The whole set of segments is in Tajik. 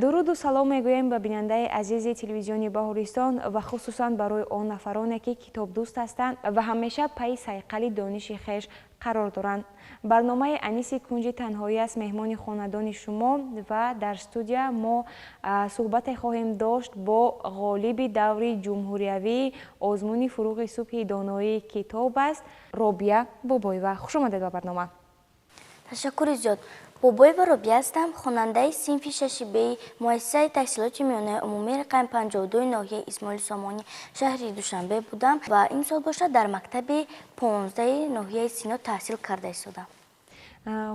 Дуруду салом мегӯем ба бинандаи азизи телевизиони Баҳористон ва хусусан барои он нафароне, ки китобдӯст ҳастанд ва ҳамеша пайи сайқали дониши хеш қарор доранд. Барномаи Аниси кунҷи танҳоӣ аст меҳмони хонадони шумо ва дар студия мо суҳбате хоҳем дошт бо ғолиби даври ҷумҳуриявии озмуни «Фурӯғи субҳи доноии китоб аст» Робия Бобоева. Хуш омадед ба барнома. Ташаккури зиёд. Бобоева Робия ҳастам, хонандаи синфи шаши беи муассисаи таҳсилоти миёнаи умумии рақами 52-и ноҳияи Исмоили Сомонӣ, шаҳри Душанбе будам ва имсол бошад, дар мактаби 15-и ноҳияи Сино таҳсил карда истодам.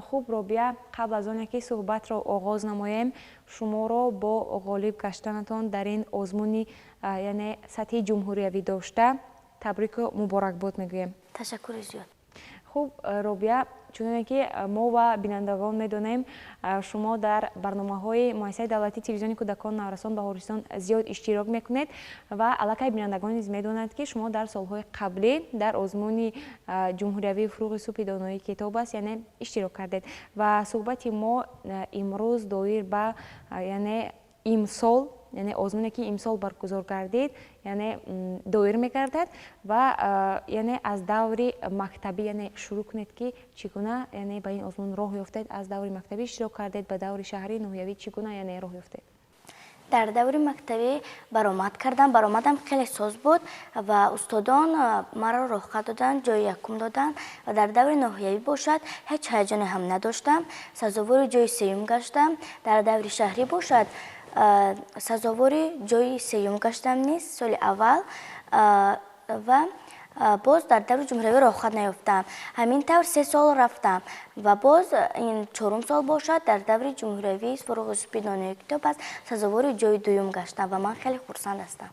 Хуб, Робия, қабл аз оне ки суҳбатро оғоз намоем, шуморо бо ғолиб гаштанатон дар ин озмуни, яъне сатҳи ҷумҳуриявӣ дошта, табрику муборакбод мегӯем. Ташаккури зиёд. Хуб, Робия, чуноне ки мо ва бинандагон медонем, шумо дар барномаҳои муассисаи давлатии телевизиони кӯдакон наврасон Баҳористон зиёд иштирок мекунед ва аллакай бинандагон низ медонанд, ки шумо дар солҳои қаблӣ дар озмуни ҷумҳуриявии «Фурӯғи субҳи доноии китоб аст», яъне иштирок кардед. Ва суҳбати мо имрӯз доир ба, яъне имсол, яъне озмуне, ки имсол баргузор гардид, яъне доир мегардад. Ва яъне аз даври мактабӣ, яъне шурӯъ кунед, ки чӣ гуна, яъне ба ин озмун роҳ ёфтед, аз даври мактабӣ иштирок кардед, ба даври шаҳрӣ, ноҳиявӣ чӣ гуна, яъне роҳ ёфтед? Дар даври мактабӣ баромад кардам. Баромадам хеле соз буд ва устодон маро роҳхат доданд, ҷои якум доданд. Ва дар даври ноҳиявӣ бошад, ҳеҷ ҳаяҷоне ҳам надоштам, сазовори ҷои сеюм гаштам. Дар даври шаҳрӣ бошад, сазовори ҷои сеюм гаштам низ соли аввал ва боз дар даври ҷумҳуриявӣ роҳхат наёфтам. Ҳамин тавр 3 сол рафтам ва боз ин чорум сол бошад, дар даври ҷумҳуриявии «Фурӯғи субҳи доноии китоб аст» сазовори ҷои дуюм гаштам ва ман хеле хурсанд ҳастам.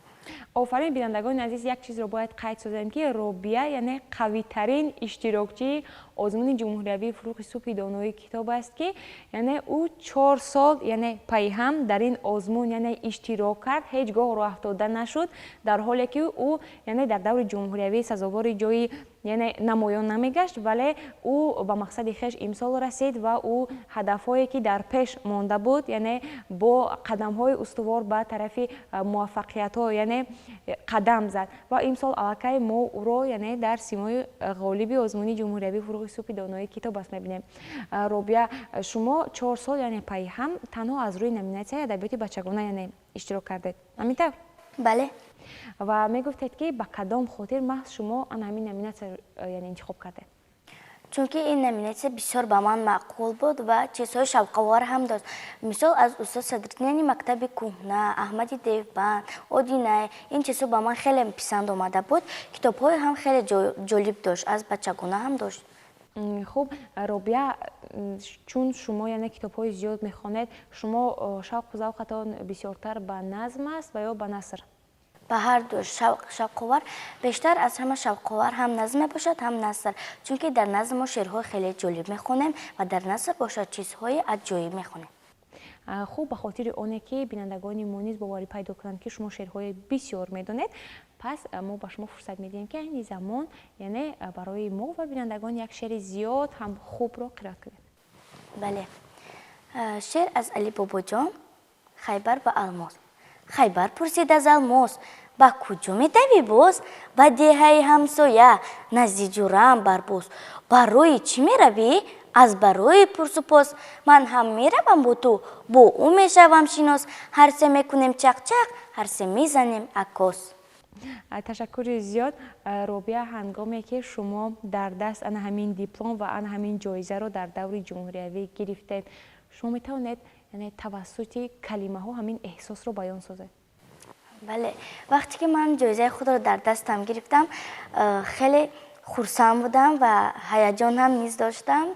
Офарин! Бинандагони азиз, як чизро бояд қайд созем, ки Робия, яъне қавитарин иштирокчии озмуни ҷумҳуриявии «Фурӯғи субҳи доноии китоб аст», ки яъне ӯ 4 сол, яъне пайҳам дар ин озмун, яъне иштирок кард, ҳеҷ гоҳ роҳафтода нашуд, дар ҳоле ки ӯ, яъне дар даври ҷумҳуриявӣ сазовори ҷои, яъне намоён намегашт, вале ӯ ба мақсади хеш имсол расид ва ӯ ҳадафҳое, ки дар пеш монда буд, яъне бо қадамҳои устувор ба тарафи муваффақиятҳо, яъне қадам зад. Ва имсол аллакай мо ӯро, яъне дар симои ғолиби озмуни ҷумҳуриявии «Фурӯғи субҳи доноии китоб аст» мебинем. Робия, шумо 4 сол, яъне пайҳам танҳо аз рӯи номинатсияи адабиёти бачагона, яъне иштирок кардед, ҳамин тавр? Бале. Ва мегуфтед, ки ба кадом хотир маҳз шумо ана ҳамин номинатсия, яъне интихоб кардед? Чунки ин номинатсия бисёр ба ман маъқул буд ва чизҳои шавқовар ҳам дошт. Мисол, аз устод Садриддини мактаби кӯҳна, Аҳмади Девбанд, Одинай, ин чизҳо ба ман хеле писанд омада буд. Китобҳое ҳам хеле ҷолиб дошт, аз бачагона ҳам дошт. Хуб, Робия, чун шумо, яъне китобҳои зиёд мехонед, шумо шавқу завқатон бисёртар ба назм аст ва ё ба наср? Ба ҳар ду шавқовар. Бештар аз ҳама шавқовар ҳам назм мебошад, ҳам наср, чунки дар назм мо шеърҳои хеле ҷолиб мехонем ва дар наср бошад, чизҳои аҷоиб мехонем. Хуб, ба хотири оне ки бинандагони мо низ боварӣ пайдо кунанд, ки шумо шеърҳои бисёр медонед, пас мо ба шумо фурсат медиҳем, ки айни замон, яъне барои мо ва бинандагон як шеъри зиёд ҳам хубро қироат кунед. Бале, шеър аз Али Бобоҷон, «Хайбар ва алмос». Хайбар пурсид аз алмос: «Ба куҷо медавӣ боз?» «Ба деҳаи ҳамсоя, назди ҷурам Барбос». «Барои чӣ меравӣ?» «Аз барои пурсупос». «Ман ҳам меравам бо ту, бо ӯ мешавам шинос. Ҳарсе мекунем чақчақ, ҳарсе мезанем аккос». Ташаккури зиёд, Робия. Ҳангоме ки шумо дар даст ана ҳамин диплом ва ана ҳамин ҷоизаро дар даври ҷумҳуриявӣ гирифтед, шумо метавонед, яъне тавассути калимаҳо ҳамин эҳсосро баён созед? Бале, вақте ки ман ҷоизаи худро дар дастам гирифтам, хеле хурсанд будам ва ҳаяҷон ҳам низ доштам.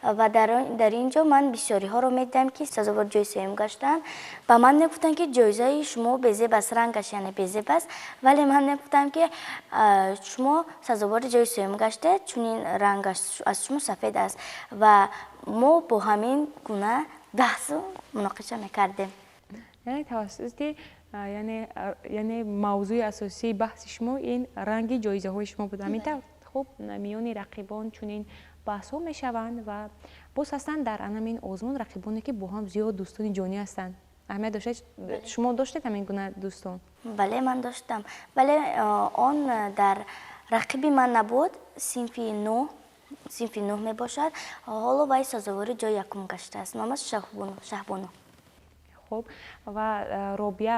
Ва дар ин ҷо ман бисёриҳоро медидам, ки сазовор ҷои сеюм гаштанд. Ба ман мегуфтанд, ки ҷоизаи шумо безеб аст, рангаш, яъне безеб аст, вале ман мегуфтам, ки шумо сазовори ҷои сеюм гаштед, чунин рангаш аз шумо сафед аст. Ва мо бо ҳамин гуна баҳсу муноқиша мекардем. Яъне тавассути, яъне мавзӯи асосии баҳси шумо ин ранги ҷоизаҳои шумо буд, ҳамин тавр? Хуб, миёни рақибон чунин баҳсҳо мешаванд ва боз ҳастанд дар анамин озмун рақибоне, ки бо ҳам зиёд дӯстони ҷонӣ ҳастанд. Аҳамият доштед, шумо доштед ҳамин гуна дӯстон? Бале, ман доштам, вале он дар рақиби ман набуд. Синфи нӯҳ, синфи нӯҳ мебошад. Ҳоло вай сазовори ҷои якум гаштааст, номаш Шаҳбону. Хуб, ва Робия,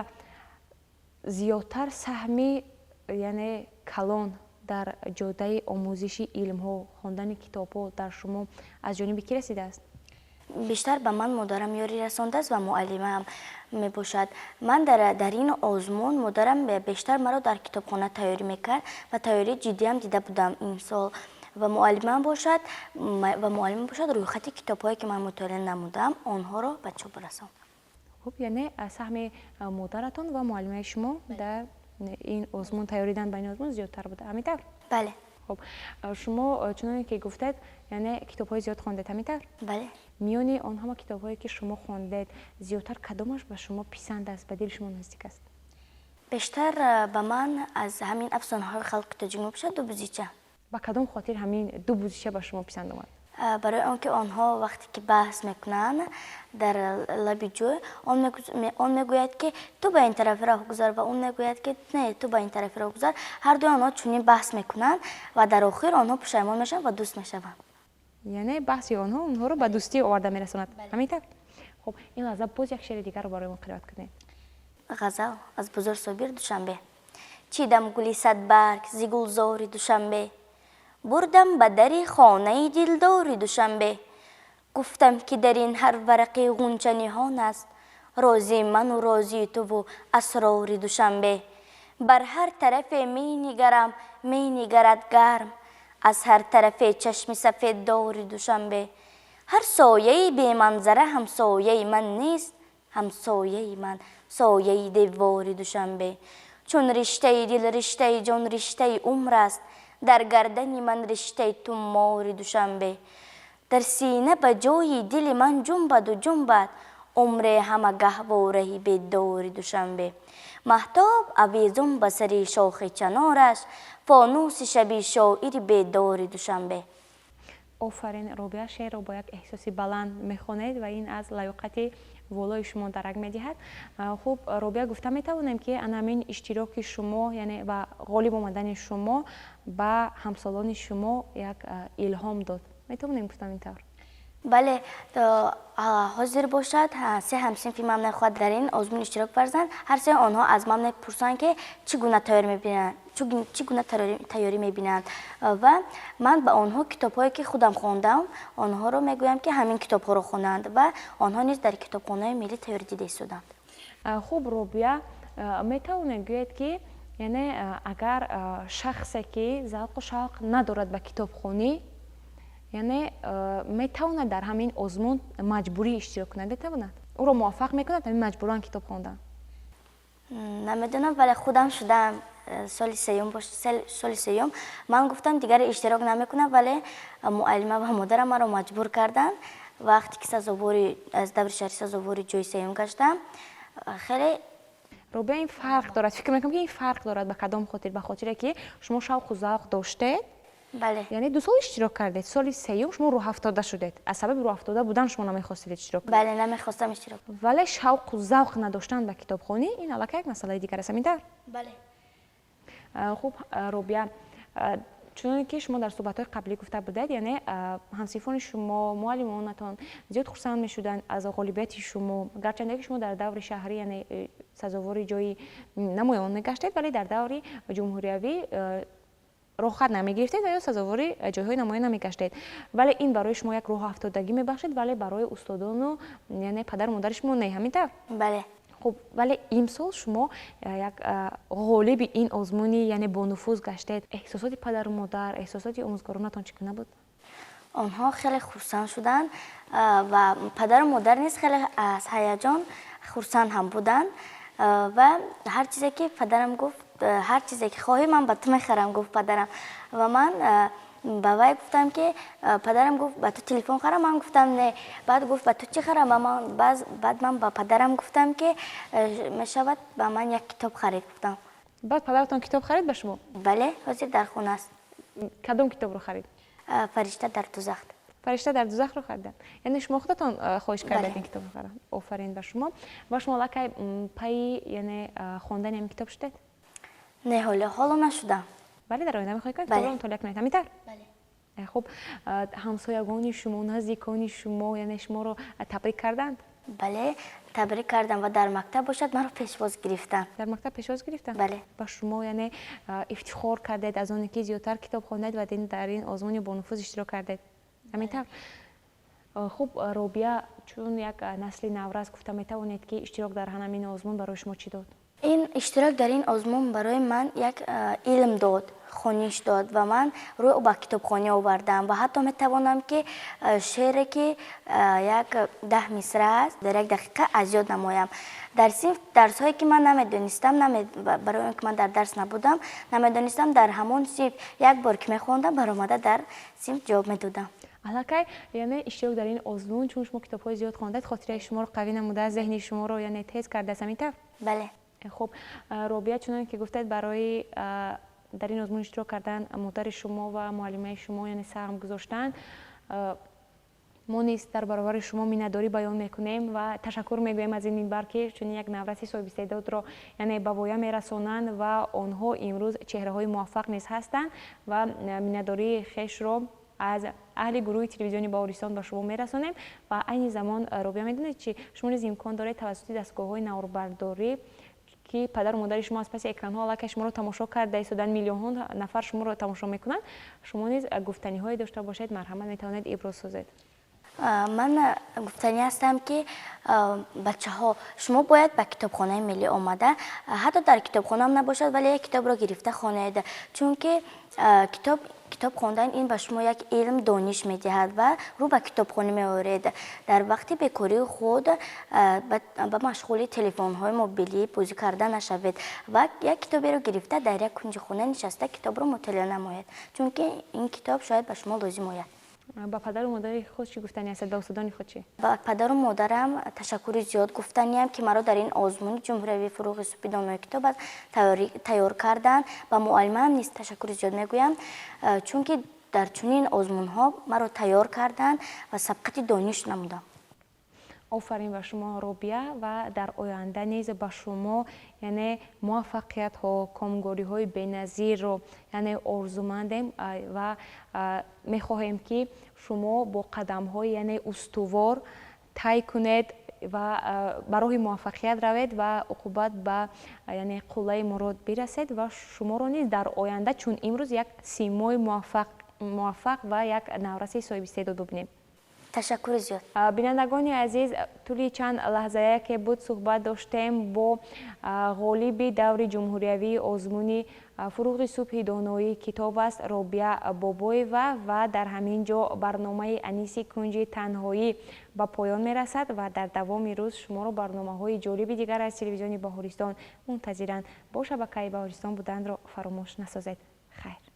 зиёдтар саҳми, яъне калон дар ҷодаи омӯзиши илмҳо, хондани китобҳо дар шумо аз ҷониби кӣ расидааст? Бештар ба ман модарам ёрӣ расондааст ва муаллимаам мебошад. Ман дар ин озмун модарам бештар маро дар китобхона тайёрӣ мекард ва тайёрии ҷиддиам дида будам имсол. Ва муаллима бошад, рӯйхати китобҳое, ки ман мутолиа намудам, онҳоро ба чоп расонд. Хуб, яъне саҳми модаратон ва муаллимаи шумо дар ин озмун, тайёридан ба ин озмун зиёдтар буда, ҳамин тавр? Бале. Хуб, шумо, чуноне ки гуфтед, яъне китобҳои зиёд хондед, ҳамин тавр? Бале. Миёни он ҳама китобҳое, ки шумо хондед, зиёдтар кадомаш ба шумо писанд аст, ба дили шумо наздик аст? Бештар ба ман аз ҳамин афсонаҳои халқи тоҷик мебошад, «Ду бузича». Ба кадом хотир ҳамин ду бузича ба шумо писанд омад? Барои он ки онҳо вақте ки баҳс мекунанд дар лаби ҷӯй, он мегӯяд, ки ту ба ин тарафи роҳ гузар, ва он мегӯяд, ки не, ту ба ин тарафи роҳ гузар. Ҳардуи онҳо чунин баҳс мекунанд ва дар охир онҳо пушаймон мешаванд ва дӯст мешаванд. Яъне баҳси онҳо онҳоро ба дӯстӣ оварда мерасонад, ҳамин тавр? Хуб, ин лаҳза боз як шеъри дигарро барои мо қироат кунед. Ғазал аз Бузург Собир, «Душанбе». Чидам гули садбарг зи гулзори Душанбе, бурдам ба дари хонаи дилдори Душанбе. Гуфтам, ки дар ин ҳар варақи ғунча ниҳон аст рози ману рози туву асрори Душанбе. Бар ҳар тарафе менигарам, менигарад гарм аз ҳар тарафе чашми сафеддори Душанбе. Ҳар сояи беманзара ҳамсояи ман нест, ҳамсояи ман сояи девори Душанбе. Чун риштаи дил, риштаи ҷон, риштаи умр аст дар гардани ман риштаи ту мори Душанбе. Дар сина ба ҷои дили ман ҷунбаду ҷунбад умре ҳама гаҳвораи бедори Душанбе. Маҳтоб авезон ба сари шохи чанораш, фонуси шаби шоири бедори Душанбе. Офарин, Робия, шеърро бо як эҳсоси баланд мехонед ва ин аз лаёқати волои шумо дарак медиҳад. Хуб, Робия, гуфта метавонем, ки ана ҳамин иштироки шумо, яъне ва ғолиб омадани шумо ба ҳамсолони шумо як илҳом дод, метавонем гуфтам ин тавр? Бале, ҳозир бошад, се ҳамсинфи ман мехоҳад дар ин озмун иштирок варзанд. Ҳар се онҳо аз ман мепурсанд, ки чӣ гуна тайёр мебинанд, чӣ гуна тайёрӣ мебинанд, ва ман ба онҳо китобҳое, ки худам хондам, онҳоро мегӯям, ки ҳамин китобҳоро хонанд, ва онҳо низ дар китобхонаи миллӣ тайёрӣ дида истоданд. Хуб, Робия, метавонед гӯед, ки яъне агар шахсе, ки завқу шавқ надорад ба китобхонӣ, яъне метавонад дар ҳамин озмун маҷбурӣ иштирок кунад? Метавонад, ӯро муваффақ мекунад ҳамин маҷбуран китоб хондан? Намедонам, вале худам шудам. Соли сеюм, соли сеюм ман гуфтам, дигар иштирок намекунам, вале муаллима ва модарам маро маҷбур карданд. Вақте ки сазовори аз даври шаҳри сазовори ҷои сеюм гаштам, хеле Робия, ин фарқ дорад, фикр мекунам, ки ин фарқ дорад. Ба кадом хотир? Ба хотире ки шумо шавқу завқ доштед. Бале. Яъне 2 сол иштирок кардед, соли сеюм шумо рӯҳафтода шудед. Аз сабаби рӯҳафтода будан шумо намехостед иштирок кунед? Бале, намехостам иштирок. Вале шавқу завқ надоштан ба китобхонӣ, ин аллакай як масъалаи дигар аст, ҳамин тавр? Бале. Хуб, Робия, чуноне ки шумо дар суҳбатҳои қаблӣ гуфта будед, яъне ҳамсинфони шумо, муаллимонатон зиёд хурсанд мешуданд аз ғолибияти шумо. Гарчанде ки шумо дар даври шаҳрӣ, яъне сазовори ҷои намоён мегаштед, вале дар даври ҷумҳуриявӣ роҳхат намегирифтед ва ё сазовори ҷойҳои намоён намегаштед. Вале ин барои шумо як рӯҳафтодагӣ мебахшид, вале барои устодону, яъне падару модари шумо не, ҳамин тавр? Бале. Хуб, вале имсол шумо як ғолиби ин озмуни, яъне бонуфуз гаштед. Эҳсосоти падару модар, эҳсосоти омӯзгоронатон чӣ гуна буд? Онҳо хеле хурсанд шуданд ва падару модар низ хеле аз ҳаяҷон хурсанд ҳам буданд. Ва ҳар чизе ки падарам гуфт, ҳар чизе ки хоҳӣ, ман ба ту мехарам, гуфт падарам. Ва ман ба вай гуфтам, ки падарам гуфт, ба ту телефон харам, ман гуфтам, не. Баъд гуфт, ба ту чӣ харам? Баъд ман ба падарам гуфтам, ки мешавад, ба ман як китоб харид, гуфтам. Баъд падаратон китоб харид ба шумо? Бале, ҳозир дар хона аст. Кадом китобро харид? «Фаришта дар дузах». Фаришта дар дузахро хариданд. Яъне шумо худатон хоҳиш кардед ин китобро харанд. Офарин ба шумо. Ва шумо аллакай пайи, яъне, хондани ҳамин китоб шудед? Не, ҳоло нашудам. Вале дар оянда мехоҳед китобро мутолиа кунед, ҳамин тавр? Бале. Хуб, ҳамсоягони шумо, наздикони шумо, яъне, шуморо табрик карданд? Бале, табрик кардам ва дар мактаб бошад, маро пешвоз гирифтанд. Дар мактаб пешвоз гирифтанд? Бале. Ба шумо, яъне, ифтихор кардед аз оне ки зиёдтар китоб хондед ва дар ин озмуни бонуфуз иштирок кардед, ҳамин тавр? Хуб, Робия, чун як насли наврас гуфта метавонед, ки иштирок дар ҳамин озмун барои шумо чӣ дод? Ин иштирок дар ин озмун барои ман як илм дод, хониш дод ва ман рӯй ба китобхонӣ овардам ва ҳатто метавонам, ки шеъре, ки як 10 мисра аст, дар як дақиқа аз ёд намоям. Дар синф дарсҳое, ки ман намедонистам, барои он ки ман дар дарс набудам, намедонистам, дар ҳамон синф як бор ки мехондам, баромада дар синф ҷавоб медодам. Аллакай, яъне, иштирок дар ин озмун, чун шумо китобҳои зиёд хондед, хотираи шуморо қавӣ намудааст, зеҳни шуморо, яъне, тез кардааст, ҳамин тавр? Бале. Хуб, Робия, чуноне ки гуфтед, барои дар ин озмун иштирок кардан модари шумо ва муаллимаи шумо, яъне, саҳм гузоштанд. Мо низ дар баробари шумо миннатдорӣ баён мекунем ва ташаккур мегӯем аз ин минбар, ки чунин як навраси соҳибистеъдодро, яъне, ба воя мерасонанд ва онҳо имрӯз чеҳраҳои муваффақ низ ҳастанд ва миннатдории хешро аз аҳли гурӯҳи телевизиони Баҳористон ба шумо мерасонем. Ва айни замон, Робия, медонед чи? Шумо низ имкон доред тавассути дастгоҳҳои наворбардорӣ, ки падару модари шумо аз паси экранҳо аллакай шуморо тамошо карда истоданд, миллионҳо нафар шуморо тамошо мекунанд, шумо низ гуфтаниҳое дошта бошед, марҳамат, метавонед иброз созед. Ман гуфтанӣ ҳастам, ки бачаҳо, шумо бояд ба китобхонаи миллӣ омада, ҳатто дар китобхонаам набошад, вале як китобро гирифта хонед, чунки китоб хондан ин ба шумо як илм, дониш медиҳад ва рӯ ба китобхонӣ меоред. Дар вақти бекории худ ба машғули телефонҳои мобилӣ бозӣ карда нашавед ва як китоберо гирифта, дар як кунҷи хона нишаста, китобро мутолиа намоед, чунки ин китоб шояд ба шумо лозим ояд. Ба падару модари худ чӣ гуфтанӣ ҳастед, ба устодони худ чӣ? Ба падару модарам ташаккури зиёд гуфтаниям, ки маро дар ин озмуни ҷумҳуриявии «Фурӯғи субҳи донои китоб» тайёр карданд. Ба муаллимаам низ ташаккури зиёд мегӯям, чунки дар чунин озмунҳо маро тайёр карданд ва сабқати дониш намудам. Офарин ба шумо, Робия, ва дар оянда низ ба шумо, яъне, муваффақиятҳо, комгориҳои беназирро, яъне, орзумандем ва мехоҳем, ки шумо бо қадамҳои, яъне, устувор тай кунед ва ба роҳи муваффақият равед ва оқибат ба, яъне, қуллаи мурод бирасед ва шуморо низ дар оянда чун имрӯз як симои муваффақ ва як навраси соҳибистеъдод бубинем. Ташаккури зиёд. Бинандагони азиз, тӯли чанд лаҳзае ке буд, суҳбат доштем бо ғолиби даври ҷумҳуриявии озмуни «Фурӯғи субҳи доноии китоб» аст, Робия Бобоева. Ва дар ҳамин ҷо барномаи «Аниси кунҷи танҳоӣ» ба поён мерасад ва дар давоми рӯз шуморо барномаҳои ҷолиби дигар аз телевизиони Баҳористон мунтазиранд. Бо шабакаи Баҳористон буданро фаромӯш насозед. Хайр.